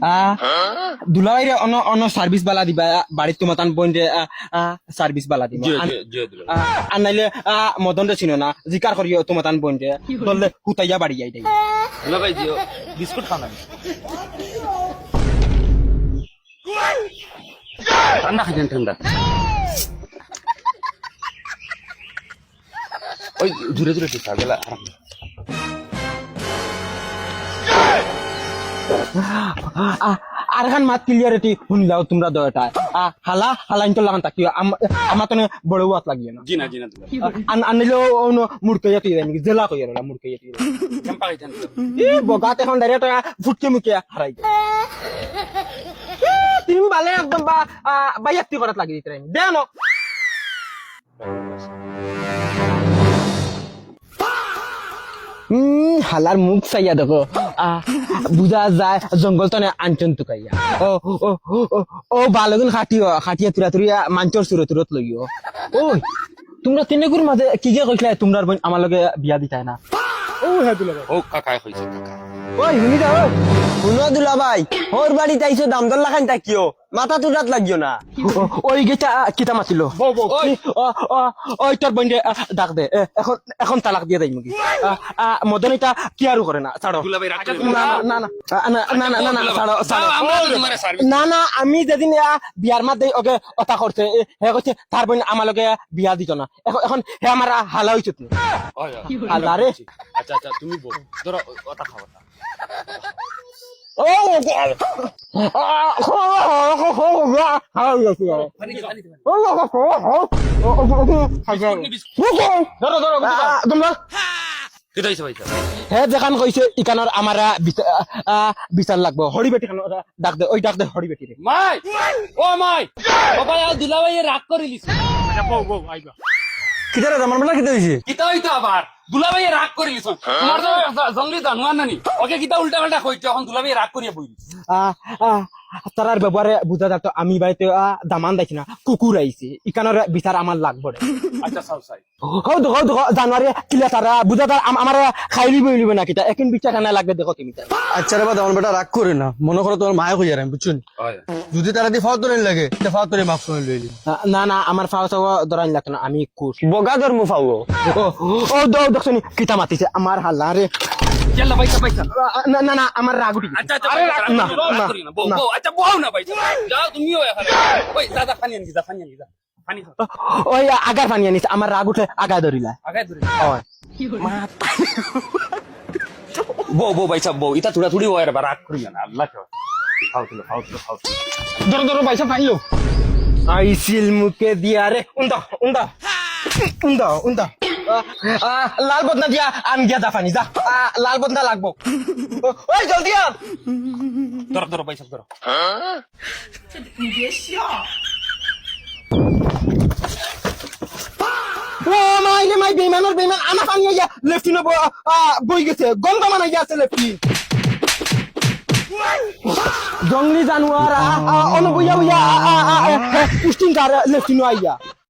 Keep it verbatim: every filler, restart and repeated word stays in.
আ, দুলাভাইরে অনো, অনো service বালা দিবা, আ, বাড়িত তুমাতান বইনরে, আ, আ, service বালা দিবা। জি, আন-, জি, জি, দুলাভাই। আ, আর নাইলে, আ, মদনরে চিনো না, জিকার করিও তুমাতান বইনরে, বললে হুতাইয়া বাড়ি যাই দেই। দুলাভাই দিও, বিস্কুট খাও না। ঠান্ডা খাইছেন, ঠান্ডা। ওই দূরে দূরে একটু চা, গেলা আরাম। আ, আ, আরখান মাত clear এটি হুনলাও তুমরা দুইটায়। আ, হালা, হালা ইনতো লাগান তাকিও, আম-, আমার তো বড় ওয়াত লাগিও না। জি না, জি না, দুলাভাই। আন-, আনলে ও, ও, নো, মুড়কাইয়া তুই দেন, জেলা কইয়া রলা, মুড়কাইয়া তুই দেন। কেমন পাকাইছেন? এ, বগাতে এখন direct ফুটকে মুখে হারাই দে। এ, তুমি বালে একদম বা, আ, বাইয়াত্তি করাত লাগি দিতে রাইন। দেন ও। উম, হালার মুখ চাইয়া দেখো। আ, বুঝা যায় জঙ্গল তনে আনছন তুকাইয়া। ও, ও, ও, ও, ও, বালগুন খাটিও, খাটিয়া তুরা তুরিয়া মানচর সুরত তুরত লইও। ওই, তুমরা তিনগুর মাঝে কিগে কইছলায় তুমরার বইন আমার লগে বিয়া দিতায় না? ও হে দুলাভাই। ও কাকায় কইছে, কাকা। ওই, হুনি যাও। হুনো দুলাভাই, হউর বাড়িত আইছো দামদর লাখান তাকিও। মাথা তুরাত লাগিও না। ও, ও, ওই গেটা, আ, কিতা মাতিল? বউ, বউ। ওই, ও, ও, ওই তোর বইনরে, আ, ডাক দে। এ, এখন, এখন তালাক দিয়া দেই মুগি। আ, আ, মদন ইটা কিয়ারও করে না, ছাড়ো। দুলাভাই রাগ করিও না। না, না, না, আ, না, না, না, না, না, দুলাভাই। ছাড়ো, ছাড়ো। যাও, আমরা তো তোমারে service না, না, আমি যেদিন, আ, বিয়ার মাত দেই, ওকে ওটা করছে, এ, হে কইছে, তার বইন আমার লগে বিয়া দিত না। এখন, এখন হে আমার, আ, হালা অইছে তুমি। ওই, ওই। হালা রে। আচ্ছা, আচ্ছা, তুমি বউ। ধরো, ও-, ওটা খাও, ওটা। ধরো, ধরো, বুঝতে পারো। হে যেখান কইছে, ইখানর আমার বিচা-, আ, আ, বিচার লাগবো। হরি বেটি খান, ওরা ডাক দে, ওই ডাক দে হরি বেটি রে। মাই! ও মাই! ও ভাই, আর দুলাভাইয়ে রাগ করিলিছে। আচ্ছা, বউ, বউ, আইবা। কিতা রে, আমার বেটা কিতা হইছে? কিতা হইতো আবার? দুলাভাইয়ে রাগ করিলিছে। তোমার তো জ-, জংলি জানোয়ার নানি। ওকে কিতা উল্টা পাল্টা কইছো, এখন দুলাভাইয়ে রাগ করিয়া বই দিছে। আ, আ, তারার ব্যবহারে বুঝা যার তো আমি বাড়িত, আ, দামান দেখি না, কুকুর আইছে। ইখানর বিচার আমার লাগবো রে। আচ্ছা, চাও চাই। হউ দেখো, হউ দেখো, জানোয়ারে কিলা তারা, বুঝা যার আম-, আমার খাইলি বইলিব না কিতা, এখন বিচার খানা লাগবে দেখো তুমি তাই। আচ্ছা রে বা, আমার বেটা রাগ করে না, মনে করো তোমার মায়ে কইয়ার আমি, বুঝছো নি? হয়। যদি তারা দি ফাও ধরে লাগে, তে ফাও ধরে মাফ করে লইলি। আ, না, না, আমার ফাও চাও ধরাইন লাগতো না, আমি কুর। বগা ধর্ম ফাও। ও, ও, ও, দেখছো নি, কিতা মাতিছে, আমার হালা রে। ইয়াল্লা, বাইসা, বাইসা। আ, আ, না, না, না, আমার রাগ উঠি গেছে। আচ্ছা, আচ্ছা, আরে, বাইসা, রাগ, রাগ না, করিও না, না, রাগ করিও না। বউ, না। বউ, আচ্ছা, বউ না, বাইসা। যাও, তুমিও এখানে। ওই, যা, যা, পানি আনবি, যা, পানি আনবি, যা। পানি খাও। ওই, আগার পানি আনিস, আমার রাগ উঠে আগা ধরিলা। আগায় ধরিলা। ওই। বউ, বউ, বাইসা, বউ, ইতা থুড়া থুড়ি অয় রে বা, রাগ করিও না, আল্লাহ কে। খাও তুলো, খাও তুলো, খাও তুলো। ধরো, ধরো, বাইসা, পাইলো। আইছিল মুখে দিয়া রে, উন্দা, উন্দা। উন্দা, উন্দা। আ, আ, লাল বদনা দিয়া, আন গিয়া দা পানি, যা। আ, লাল বদনা লাগবো। ও, ওই, জলদি আন। ধরো, ধরো, বাইসা, ধরো। ও মাই রে মাই, বেইমানর বেইমান, আনা পানি আইয়া লেফটিনো ব-, আ, বই গেছে, গন্ধ মানা গিয়া আছে লেফটিন। জংলি জানোয়ার, আ, আ, অনো বইয়া বইয়া, আ, আ, আ, আ, স্টিঙ্কার লেফটিনো আইয়া।